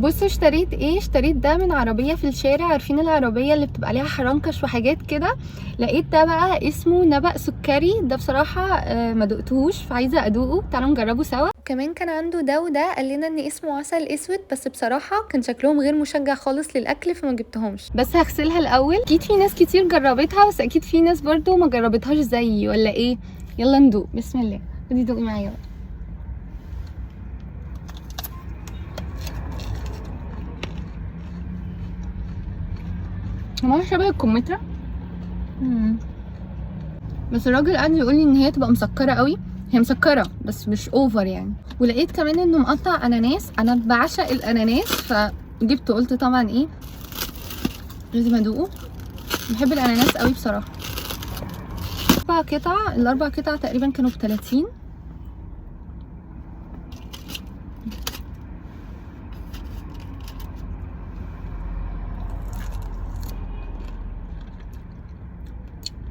بصوا اشتريت ايه. اشتريت ده من عربية في الشارع، عارفين العربية اللي بتبقى عليها حرنكش وحاجات كده. لقيت ده بقى اسمه نبأ سكري، ده بصراحة ما دقتهوش فعايزه ادوقه، تعالوا نجربه سوا. كمان كان عنده ده وده، قال لنا ان اسمه عسل اسود، بس بصراحة كان شكلهم غير مشجع خالص للاكل فما جبتهمش، بس هغسلها الاول. اكيد في ناس كتير جربتها، بس اكيد في ناس برضو ما جربتهاش زيي ولا ايه. يلا ندوق، بسم الله. خدي دوقي معايا بقى. هو شبه الكمثرى. بس الراجل قعد يقول لي ان هي تبقى مسكره قوي، هي مسكره بس مش over يعني. ولقيت كمان انه مقطع اناناس، انا بعشق الاناناس فجبته، قلت طبعا ايه لازم ادوقه، بحب الاناناس قوي بصراحة. 4 قطع، الاربع قطع تقريبا كانوا ب30.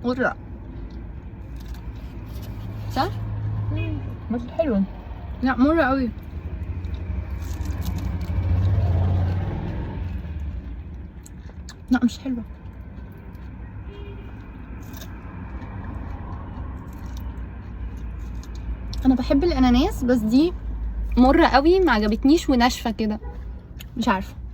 مرة صح؟ بس حلوة. لا مرة قوي. لا مش حلوة. انا بحب الاناناس بس دي مرة قوي ما عجبتنيش وناشفة كده، مش عارفة.